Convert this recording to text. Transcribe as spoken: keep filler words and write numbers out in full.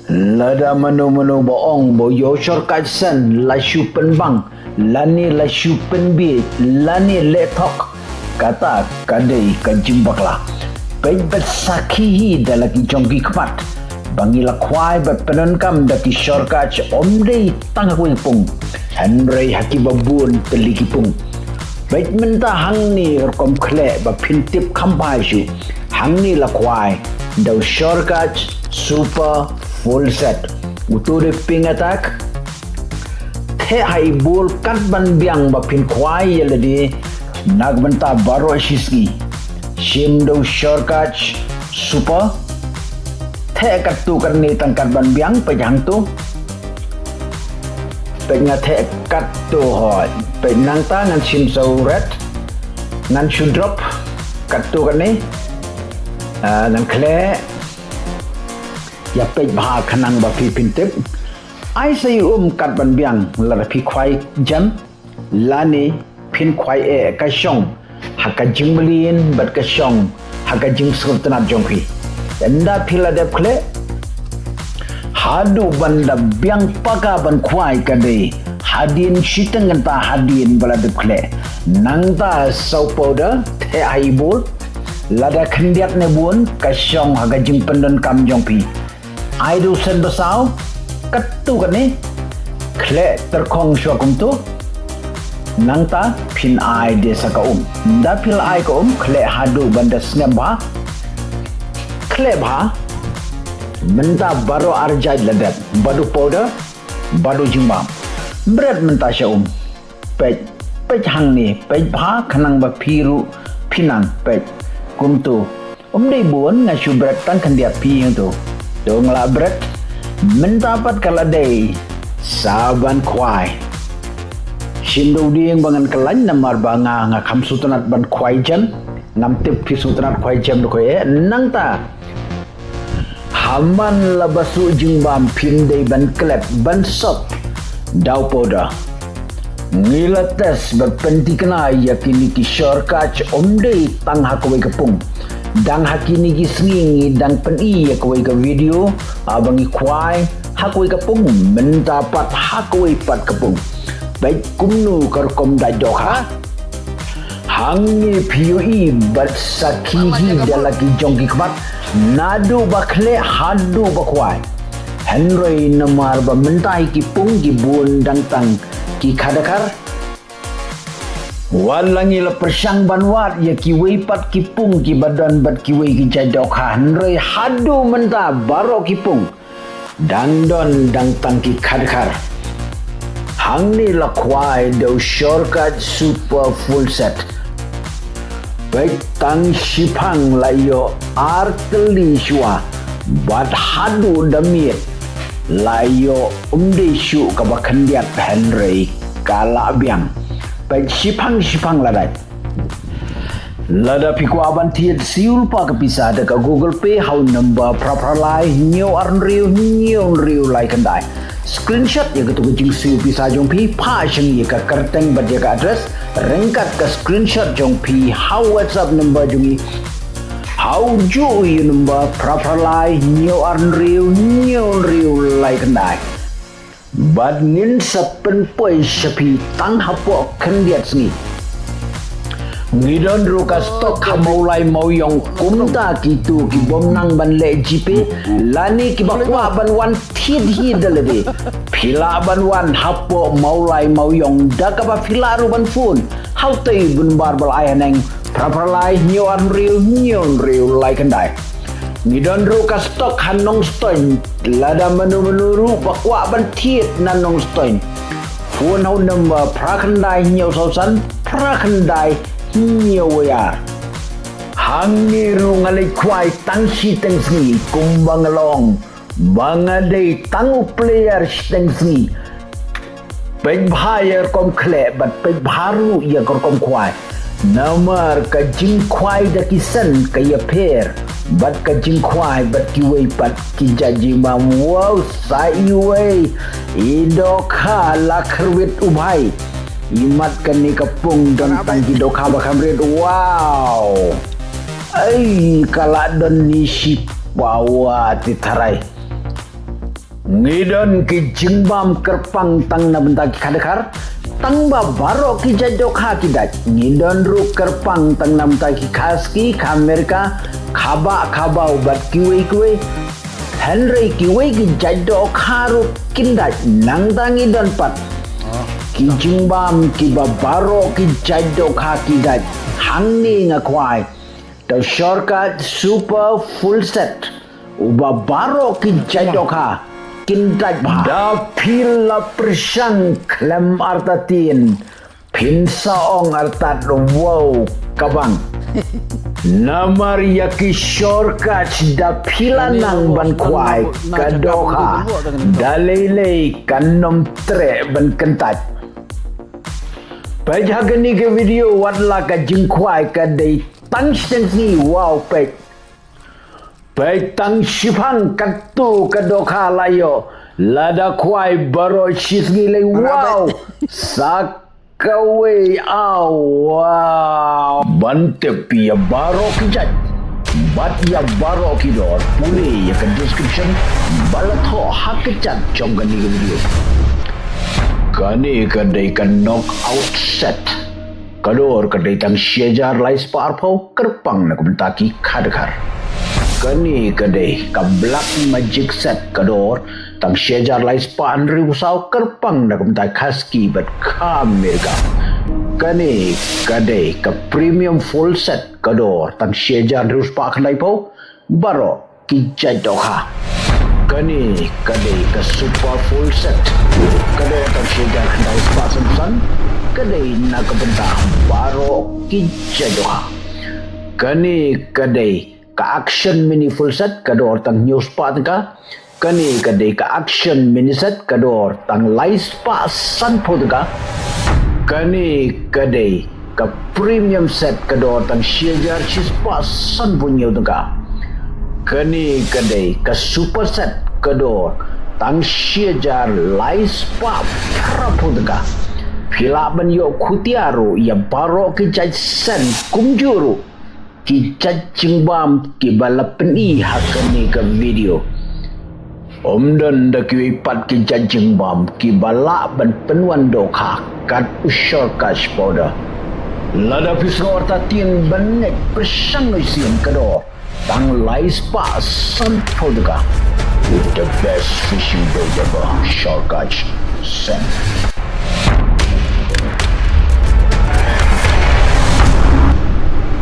Lada mano mano ba ong ba u ïoh shorkaj sen la shu pynbang, lane la shu pynbiej, lane leh thok, kata ka dei ka jingbakla. Peit bad sakhi hi da la ki jong ki khmat ba ngi la khwai bad pyndonkam da ki shorkaj, ym dei tang ha kawei ka pung, hynrei ha kiba bun tylli ki pung. Peit mynta hangne rukom khleh ba phin tip kham bha shuh. Hangne la khwai da u shorkaj super full set. Uto u dei pink attack. Theh ha i bol kat ban biang ba phin khwai ïa lade na ka bynta baroh shi sngi. Shim da u shorkaj super. Theh katto katne tang kat ban biang, peit hangto. Peit nga theh katto, hooid. Peit nangta ngan shim sa u red. Ngan shu drop katto katne. Ah, ngan khleh. Ïa peit bha khnang ba phi phin tip. Ai sa i um kat ban biang lada phi khwai jan, lane phin khwai eh, ka shong ha ka jingmlien bad ka shong ha ka jingsngewtynnat jong phi. Ynda phi la dep khleh, haduh ban da biang paka ban khwai ka dei hadien shiteng kynta hadien ba la dep khleh. Nangta sa u powder, theh ha i bol. Lada khyndiat ne bun, ka shong ha ka jingpyndonkam jong phi. Ai da u sen ba saw, katto katne. Khleh tyrkhong shuwa kumto. Nangta phin ai de sa ka um. Ynda phi la ai ka um, khleh haduh ban da sngap bha. Khleh bha. Mynta baroh ar jait la dep. Bad u powder, bad u jingbam. Bret mynta sha um. Peit, peit hangne, peit bha khnang ba phi ruh phin nang, peit. Kumto. Ym dei bun, nga shu bret tang khyndiat, phi ïohi to. To nga la bret. Mynta pat ka la dei sa ban khwai. Shim da u dieng ba ngan kyllaiñ namar ba nga, nga kham sngewtynnat ban khwai jan. Ngam tip phi sngewtynnat khwai jan da kawei eh. Nangta ha man la ba suh jingbam phin dei ban klet, ban sop da u powder. Ngi la test bad pynthikna ïa kine ki shorkaj, ym dei tang ha kawei ka pung. Dang ha kine ki sngi ngi dang pyni ïa kawei ka video, ah, ba ngi khwai ha kawei ka pung, mynta pat ha kawei pat ka pung. Peit kumno ka rukom dait dohkha. Hangne phi ïohi bad sakhi hi da la ki jong ki khmat, naduh ba khleh haduh ba khwai. Hynrei namar ba mynta hi ki pung ki bun dang tang ki khadkhar. Wat la ngi la pyrshang ban wad ïa kiwei pat ki pung kiba don bad kiwei ki jait dohkha, hynrei haduh mynta baroh ki pung dang don dang tang ki khadkhar. Hangne la khwai da u shorkaj super full set. Peit tang shiphang la ïoh ar tylli shuwa bad haduh da miet la ïoh, ym dei shuh kaba khyndiat hynrei ka la biang. Peit shiphang shiphang la dait. Lada phi kwah ban thied siew lypa ka pisa da ka Google Pay ha u number phra phra lai hynñiew ar hynriew hynñiew hynriew lai khyndai. Screenshot ïa kato ka jingsiew pisa jong phi, phah sha ngi ïa ka kyrteng bad ïa ka address ryngkat ka screenshot jong phi ha WhatsApp number jong ngi ha u juh u number phra phra lai hynñiew ar hynriew hynñiew hynriew lai khyndai. Bad ngin sa pynpoi sha phi tang hapoh khyndiat sngi. Ngi don ruh ka stock ha Mawlai Mawiong, kumta kito ki bym nang ban leh GPay lane kiba kwah ban wan thied hi da lade, phi lah ban wan hapoh Mawlai Mawiong da kaba phi lah ruh ban phone ha utei u number ba la ai haneng, phra phra lai hynñiew ar hynriew hynñiew hynriew lai khyndai. Ngi don ruh ka stock ha Nongstoiñ, lada mano mano ruh ba kwah ban thied na Nongstoiñ, phone ha u number phra khyndai hynñiew saw san phra khyndai hynñiew wei ar. Hangne ruh nga leit khwai tang shiteng sngi kumba nga la ong ba nga dei tang u player shiteng sngi. Peit bha ïa ka rukom khleh bad peit bha ruh ïa ka rukom khwai. Namar ka jingkhwai da ki sen ka ïapher bad ka jingkhwai bad kiwei pat ki jait jingbam. Wow, sa iwei i dohkha la khyrwit u bhai. Imat kane ka pung don tang ki dohkha ba kham rit. Wow. Ai, ka la don ni shi pawa ti tharai. Ngi don ki jingbam kyrpang tang na bynta ki khadkhar, tang ba baroh ki jait dohkha ki dait. Ngi don ruh kyrpang tang na bynta ki Khasi, Khamerika, Khabah, Khabaw bad kiwei kiwei. Hynrei kiwei ki jait dohkha ruh kin dait, nangta ngi don pat ki jingbam kiba baroh ki jait dohkha ki dait. Hangne nga khwai da u shortcut super full set uba baroh ki jait dohkha kin dait bha. Da phi la pyrshang khlem artatien, phin sa ong artat, wow, ka bang. Namar ïa ki shortcut da phi la nang ban khwai ka dohkha, da lei lei kan ym treh ban kyntait. Peit ha kane ka video, wat la ka jingkhwai ka dei tang shiteng sngi, wow, peit. Peit tang shiphang katto ka dohkha la ïoh. Lada khwai baroh shi sngi lei, wow. Sa kawei, aw, wow. Ban tip ïa baroh ki jait bad ïa baroh ki dor, pule ïa ka description ba la thoh ha ka chat jong kane ka video. Kane ka dei ka knockout set. Ka dor ka dei tang shi hajar lai spah arphew, kyrpang na ka bynta ki khadkhar. Kane ka dei ka black magic set, ka dor tang shi hajar lai spah hynriew saw, kyrpang na ka bynta Khasi bad Khamerika. Kane ka dei ka premium full set, ka dor tang shi hajar hynriew spah khyndaiphew, baroh ki jait dohkha. Kane ka dei ka super full set, ka dor tang shi hajar khyndai spah sanphew san, ka dei na ka bynta baroh ki jait dohkha. Kane ka dei ka action mini full set, ka dor tang hynñiew spah tyngka. Kane ka dei ka action mini set, ka dor tang lai spah sanphew tyngka. Kane ka dei ka premium set, ka dor tang shi hajar shi spah sanphew hynñiew tyngka. Kane ka dei ka super set, ka dor tang shi hajar lai spah phraphew tyngka. Phi lah ban ïoh khutia ruh ïa baroh ki jait sen kumjuh ruh ki jait jingbam kiba la pyni ha kane ka video. Ym don da kiwei pat ki jait jingbam kiba lah ban pynwan dohkha kat u shortcut powder. Lada phi sngewthuh artatien ban ngeit, pyrshang ïa u sien, ka dor tang lai spah sanphew tyngka. The best fishing bait ever, shortcut scent.